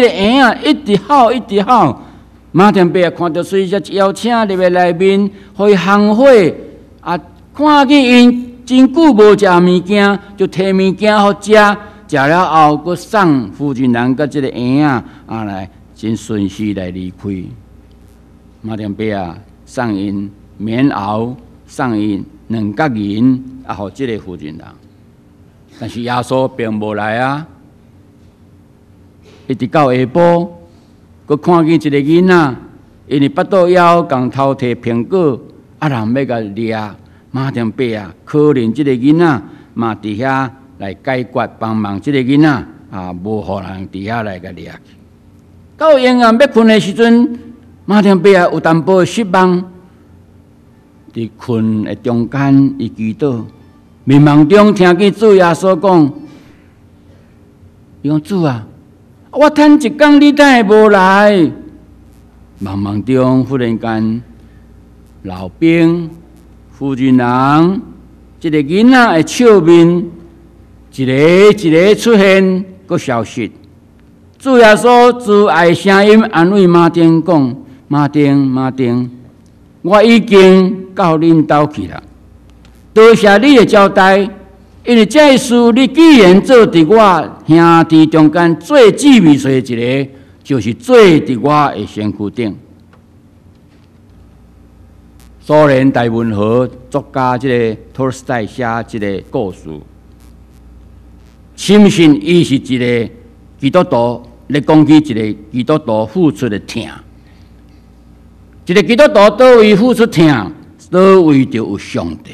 這個嬰仔一直哭，一直哭。馬丁伯啊，看著隨只邀請入來內面，予伊烘火啊，看見𪜶真久無食物件，就提物件予食，食了後，閣送婦人人佮這個嬰仔啊來真順勢來離開。馬丁伯啊，送𪜶棉襖，送𪜶2角銀，啊，予這個婦人人。但是耶穌並無來啊，一直到下晡，閣看見一個囡仔，因為腹肚枵，共偷提蘋果，啊人欲共掠，馬丁伯啊，可憐這個囡仔，嘛佇遐來解決幫忙這個囡仔，啊，無予人佇遐來共掠去。到昏暗欲睏的時陣，馬丁伯啊有淡薄失望，佇睏的中間，伊祈禱，眠夢中聽見主耶穌講：伊講主啊，我等一工，你哪會無來？夢夢中忽然間，老兵、婦人人，這個囡仔的笑面，一个一个出現，閣消失。主耶穌慈愛聲音安慰馬丁講：馬丁，馬丁，我已經到恁兜去啦。多謝你的招待，因為這事你既然做佇我兄弟中間最姊妹細一个，就是做佇我的身軀頂。蘇聯大文豪作家這个托爾斯泰寫這个故事，深信伊是一个基督徒，咧講起一个基督徒付出的疼，一个基督徒佗位付出疼，佗位就有上帝。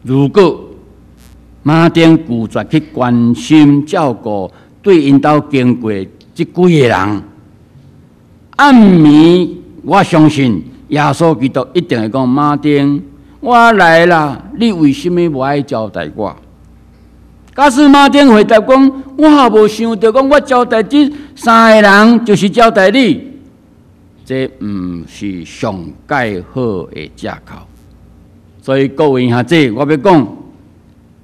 如果馬丁拒絕去關心照顧對𪜶兜經過這幾个人，暗暝我相信耶穌基督一定會講：馬丁，我來啦，你為什麼無愛招待我？假使馬丁回答講：我也無想著講，我招待這三个人就是招待你，這毋是上蓋好的借口。所以各位兄弟，我欲講，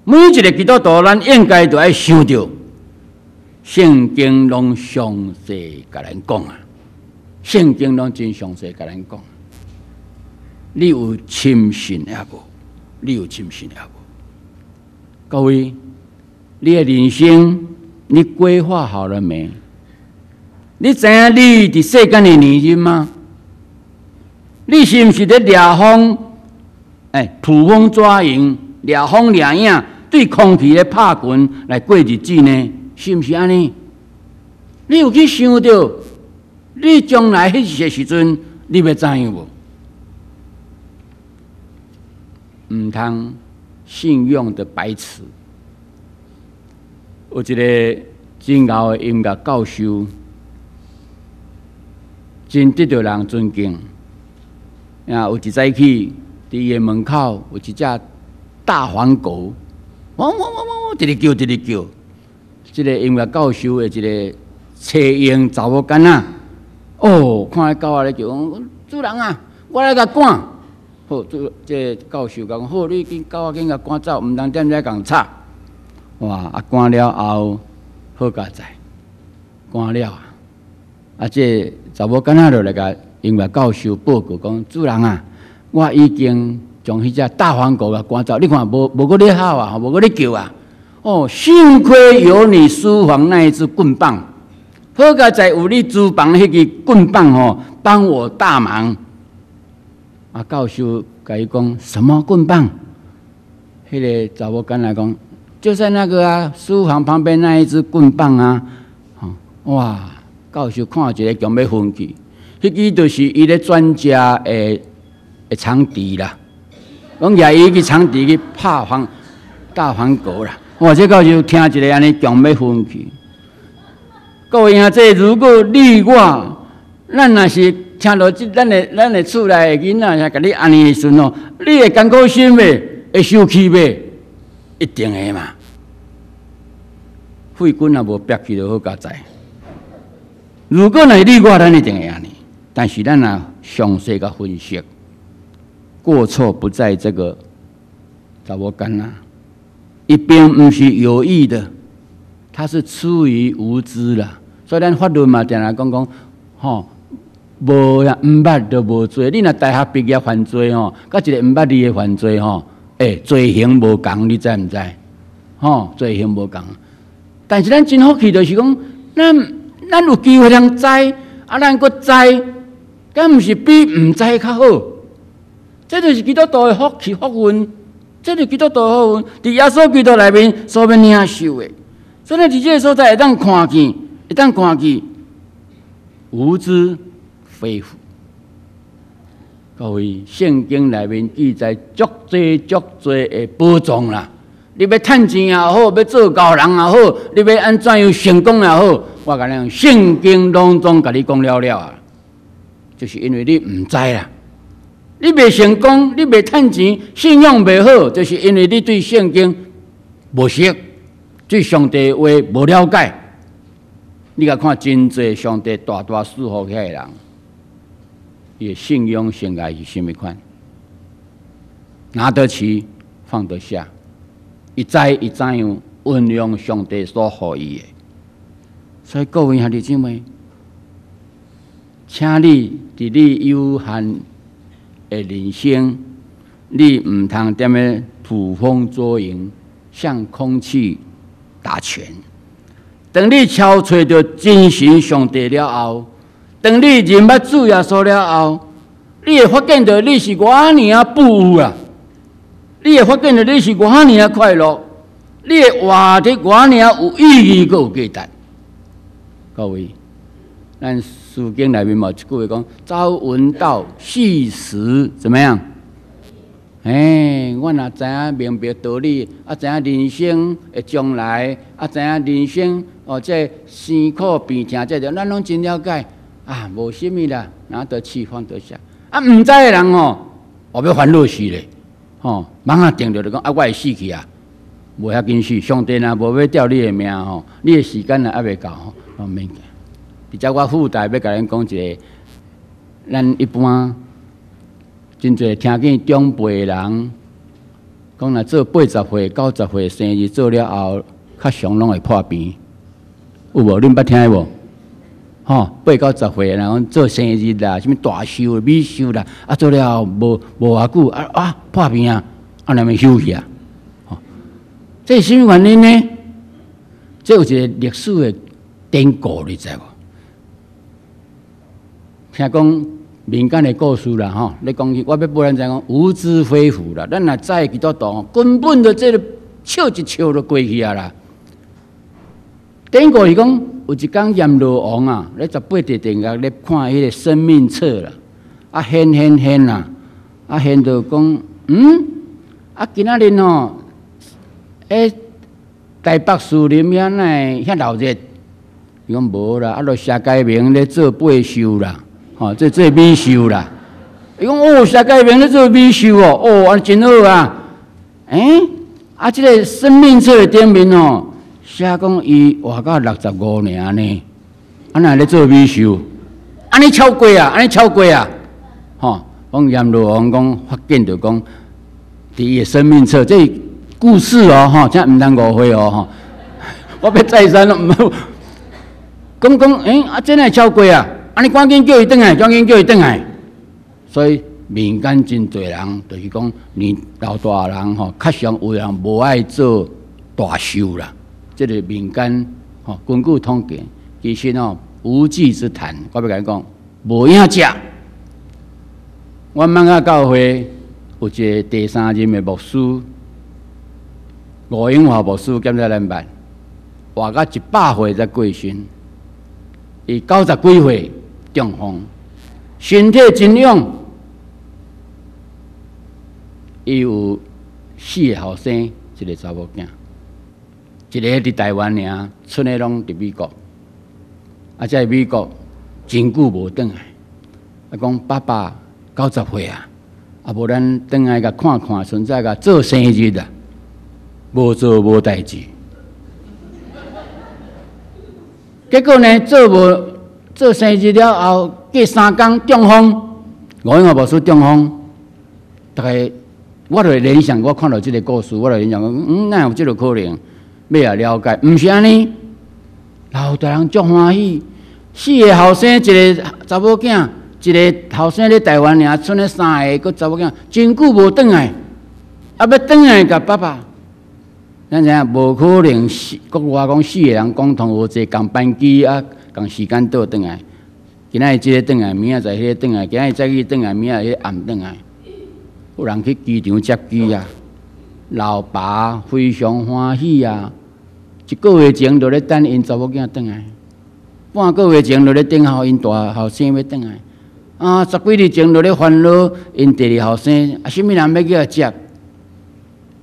每一个基督徒，咱應該都愛想著，聖經攏詳細共咱講啊，聖經攏真詳細共咱講。你有深信抑無？你有深信抑無？各位，你的人生你規劃好了沒？你知影你佇世間的年日嗎？你是毋是咧掠風？欸，捕風抓影，掠風掠影，對空氣咧拍拳來過日子呢？是毋是按呢？你有去想著，你將來彼個時陣，你欲怎樣無？毋通信用的白痴。有一个真𠢕的音樂教授，真得著人尊敬。啊，有一早起，佇伊的門口有一隻大黃狗，汪汪汪汪汪，直直叫，直直叫。這个音樂教授的一个車用查某囡仔，哦，看彼狗仔咧叫，講主人啊，我來共趕。好，主這个教授講好，你緊狗仔緊共趕走，毋通踮遮共吵。哇！啊，趕了後，好佳哉，趕了啊！啊，這个查某囡仔就來共音樂教授報告講，主人啊，我已經將彼隻大黃狗共趕走，你看無無閣咧吼啊，無閣咧叫啊！哦，幸虧有你書房那一支棍棒，好佳哉有你書房彼支棍棒吼，幫我大忙。啊，教授共伊講什麼棍棒？彼个查某囡仔講，就在那個啊，書房旁邊那一支棍棒啊！哇，教授看一下強欲昏去，彼支就是伊咧轉食的的長笛啦，講舉伊支長笛去拍黃大黃狗啦！哇，這教授聽一下按呢強欲昏去。各位兄弟，如果你我，咱若是聽著這咱的厝內的囡仔，共你按呢的時陣哦，你會艱苦心袂？會生氣袂？一定會嘛。肺菌若無煏去就好佳哉。如果若是你我，咱一定會按呢。但是咱若詳細共分析，過錯不在這個查某囡仔，伊並毋是有意的，他是出於無知啦。所以咱法律嘛，定定講講，吼，無啦，毋捌就無罪。你若大學畢業犯罪吼，佮一个毋捌字的犯罪吼，欸，罪行無仝，你知毋知？吼，罪行無仝。但是咱真福氣，就是講，咱有機會通知，啊，咱閣知，敢毋是比毋知較好？這就是基督徒的福氣福分，這就是基督徒的福分，佇耶穌基督內面所欲領受的。所以，佇這个所在會當看見，會當看見無知非福。各位，聖經內面記載足濟足濟的寶藏啦。你欲趁錢也好，欲做高人也好，你欲按怎樣成功也好，我共你講，聖經攏總共你講了了啊，就是因為你毋知啦。你袂成功，你袂趁錢，信仰袂好，就是因為你對聖經無熟，對上帝話無了解。你共看真濟上帝大大賜福遐的人，伊的信仰生涯是啥物款？拿得起，放得下，伊知伊怎樣運用上帝所予伊的。所以各位兄弟姊妹，請你佇你有限的人生，你毋通踮咧捕風捉影，向空氣打拳。當你敲揣著真神上帝了後，當你認捌主耶穌了後，你會發現著你是偌爾仔富有啊！你會發現著你是偌爾仔快樂，你會活得偌爾仔有意義，閣有價值。各位，咱書經內面嘛有一句話講：朝聞道，夕死怎麼樣？欸，阮若知影明白道理，啊，知影人生的將來，啊，知影人生哦，這生苦病痛，這個咱攏真了解啊，無啥物啦，拿得起放得下。啊，毋知的人吼，後欲煩惱死咧，吼，蠓仔叮著就講啊，我會死去啊，無遐緊死。上帝若無欲吊你的命吼，你的時間若猶未到吼，攏免驚。佇遮我附帶欲共恁講一个，咱一般真濟聽見長輩人講，若做80歲、90歲生日做了後，較常攏會破病，有無？恁捌聽無？吼，八九十歲人講做生日啦，啥物大壽、米壽啦，啊做了後無無偌久啊啊破病啊，啊那咪休去啊！吼，這是啥物原因呢？這有一个歷史的典故，你知無？聽講民間的故事啦，吼，你講起我欲報咱知講無知非福啦。咱若知基督徒，根本就這个笑一笑就過去啊啦。典故是講，有一工閻羅王啊，咧十八地地獄咧看彼个生命冊啦，啊掀掀掀啦，啊掀到講，嗯，啊今仔日吼，欸，台北士林遐哪會遐鬧熱？伊講無啦，啊，著謝佳明咧做八壽啦。吼，這做米壽啦。伊講哦，謝佳明咧做米壽哦，哦，按呢真好啊。欸，啊，這个生命冊頂面哦，寫講伊活到65爾呢，啊哪會咧做米壽？按呢超過啊，按呢超過啊。吼，講閻羅王講發現著講，佇伊的生命冊，這故事哦，吼，請毋通誤會哦，吼。我欲再三攏毋好。講講，欸，啊，這哪會超過啊？按呢趕緊叫伊轉來，趕緊叫伊轉來。所以民間真濟人，就是講年老大人吼，較常有人無愛做大壽啦。這个民間吼，根據統計，其實吼無稽之談。我欲共你講，無影食。阮艋舺教會有一个第三任的牧師，吳永華牧師，敢知咱捌？活到100歲才過身，伊九十幾歲中風，身體真勇。伊有四个後生，一个查某囝，一个佇台灣爾，賰的攏佇美國。啊，這美國真久無轉來，啊，講爸爸九十歲啊，啊無咱轉來共看看，順便共做生日啊，無做無代誌。結果呢，做無做生日了後，過3工中風，吳永華牧師中風，逐家我就會聯想，我看著這个故事，我就聯想講，嗯，哪有這个可能？欲來了解，毋是按呢。老大人足歡喜，四个後生，一个查某囝，一个後生咧台灣爾，賰咧三个，閣查某囝，真久無轉來，啊，欲轉來共爸爸。咱知影無可能四，國外講四個人講同話，坐仝班機啊，仝時間倒轉來。今仔日這个轉來，明仔載彼个轉來，今仔日早起轉來，明仔彼个暗轉來。有人去機場接機啊，老爸非常歡喜啊！一個月前就咧等𪜶查某囝轉來，半個月前就咧等候𪜶大後生欲轉來，啊，十幾日前就咧煩惱𪜶第二後生，啊，啥物人欲去接？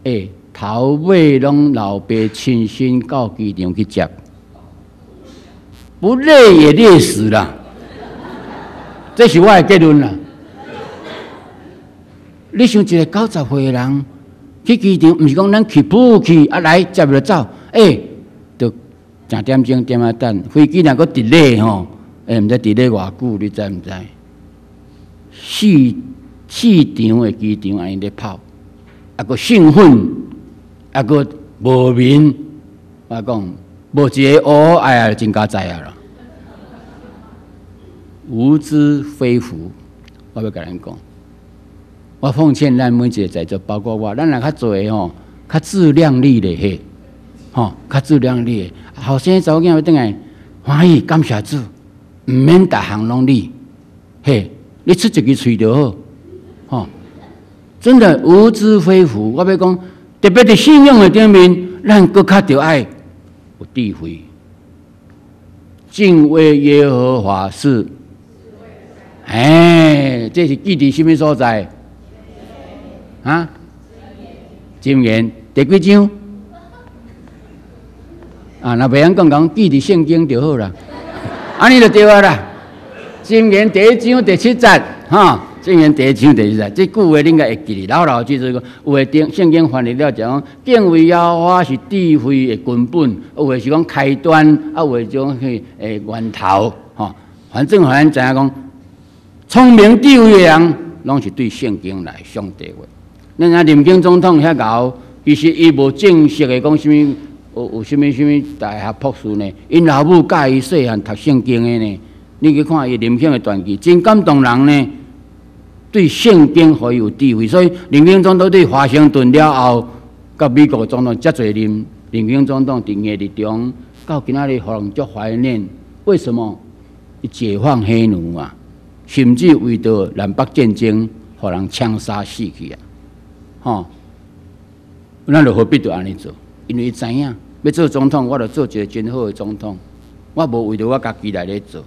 欸，頭尾攏老爸親身到機場去接，不累也累死啦！這是我的結論啦。你想一个90歲的人去機場，毋是講咱去噗去啊來接就走，欸，著成點鐘點仔等，飛機若閣 delay 吼，欸，毋知 delay 偌久，你知毋知？四四場的機場按呢咧跑，啊，閣興奮，啊，閣無眠，我講無一个烏哎呀，真佳哉啊啦！無知非福，我欲共恁講。我奉勸咱每一个在座，包括我，咱若較濟吼，較自量力咧嘿，吼，較自量力。後生查某囝欲轉來，歡喜感謝主，毋免逐項攏你，嘿，你出一支喙就好，吼。真的無知非福，我欲講，特別佇信仰的頂面，咱閣較著愛有智慧，敬畏耶和華是，哎，這是記佇啥物所在？啊？箴言第幾章？啊，若袂曉講，講記佇聖經就好啦。按呢就對啊啦。箴言第一章第七節，哈，箴言第一章第七節，這句話你應該會記得，牢牢記住。有的頂聖經翻譯了就講，敬畏耶和華是智慧的根本，有的是講開端，啊，有的講去誒源頭，吼。反正知影講，聰明智慧的人，攏是對聖經來上帝話。咱聽林肯總統遐𠢕，其實伊無正式的講啥物，有啥物啥物大學博士呢？𪜶老母教伊細漢讀聖經的呢。你去看伊林肯的傳記，真感動人呢。對聖經予伊有智慧，所以林肯總統對華盛頓了後，佮美國總統遮濟任，林肯總統佇硬日中，到今仔日予人足懷念。為什麼？伊解放黑奴啊，甚至為著南北戰爭，予人槍殺死去啊！吼，咱就何必著按呢做？因為伊知影，欲做總統，我就做一个真好的總統。我無為著我家己來咧做。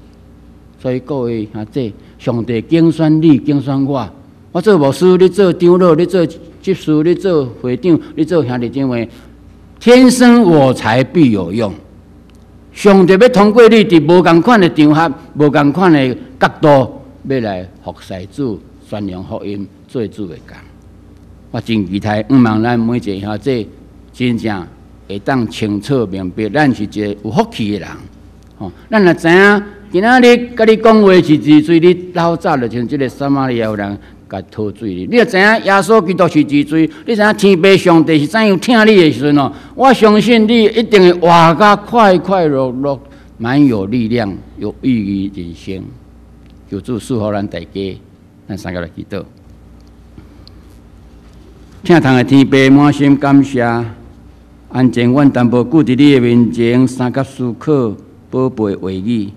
所以各位兄弟，上帝揀選你，揀選我。我做牧師，你做長老，你做執事，你做會長，你做兄弟姊妹，天生我材必有用。上帝欲通過你，佇無仝款的場合、無仝款的角度，欲來服侍主、宣揚福音、做主的工。我真期待，向望咱每一个兄弟真正會當清楚明白，咱是一个有福氣的人。吼，咱若知影今仔日共你講話是治罪，你老早就像這个撒瑪利亞人共討水。你若知影耶穌基督是治罪，你知影天父上帝是怎樣疼你的時陣哦，我相信你一定會活甲快快樂樂，蠻有力量，有意義人生。求主賜福咱大家，咱三个來祈禱。疼痛的天父，滿心感謝，安靜阮淡薄久佇你的面前，相佮思考寶貝話語。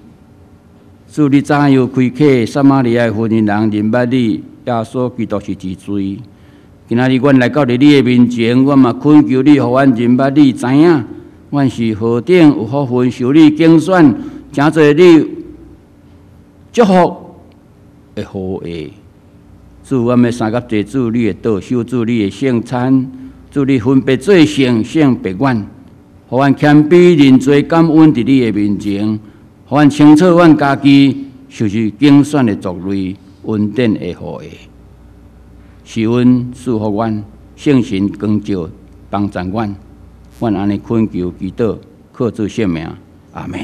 主，你怎樣開啟撒瑪利亞的婦人認捌你，耶穌基督是治罪。今仔日阮來到佇你的面前，阮嘛懇求你，予阮認捌你，知影阮是何等有福分，受你揀選，成做你祝福的後裔。主，阮欲相佮坐主你的桌，守主你的聖餐。主，你分別做聖，聖別阮，予阮謙卑認罪感恩佇你的面前，予阮清楚阮家己就是揀選的族類，恩典的後裔。是阮賜福阮，聖神光照幫助阮，阮按呢懇求祈禱，靠主聖名，阿門。